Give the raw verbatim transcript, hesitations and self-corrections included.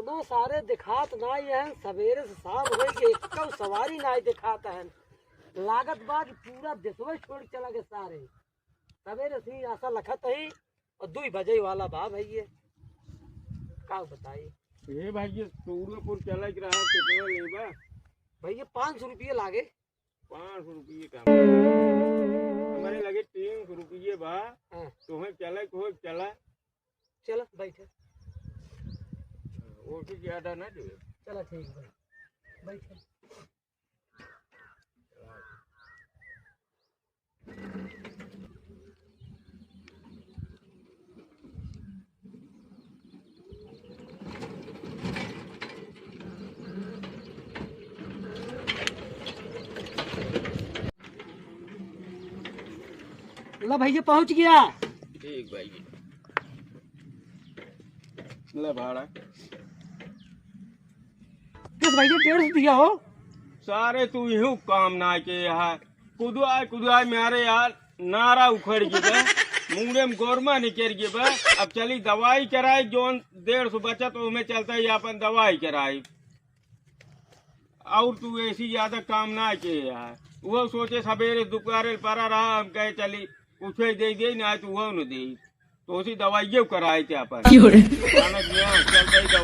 तो सारे दिखात नाई हन, सबेरे से शाम होई के एक्कउ सवारी नाई दिखात हन। लागत बा कि पूरा देसवे छोड़ के चला गए सारे। सबेरे से ही आसा लखत ही और दुई बजे वाला बा भइये। का बताई? ए भइये, सूर्यपुर चले के रहा, कितना लेबा? भइये, पाँच सौ रुपये लागे। पाँच सौ रुपये का? हमरे लगे तीन सौ रुपये बा। हाँ। तुम्हें चले को चला। चला, बैठे। वो से ज्यादा ना दे। चला, ठीक बा। बैठे। ला भइया, पहुँच गया। ठीक भइया। ले भाड़ा। किस भइया, डेढ़ सौ दिया हो? सारे तू इहू काम ना के यहाँ। कुदवाए, कुदवाए मारे यार, नारा उखड़ गई बे। मूड़े में गोरमा निकल गई बे। अब चली दवाई कराई, जौन डेढ़ सौ बचत, ओमे चलता ही अपन दवाई कराई। और तू ऐसी ज्यादा काम ना के यार। वो सोचे सबेरे दुकारे परा रहा, हम कहे चली कुछ ही दे दे, ना तो वो न दे। तो उसी दवाइयों कराए थे अपन। क्यों रे? खाना दिया, चल गई दवाई।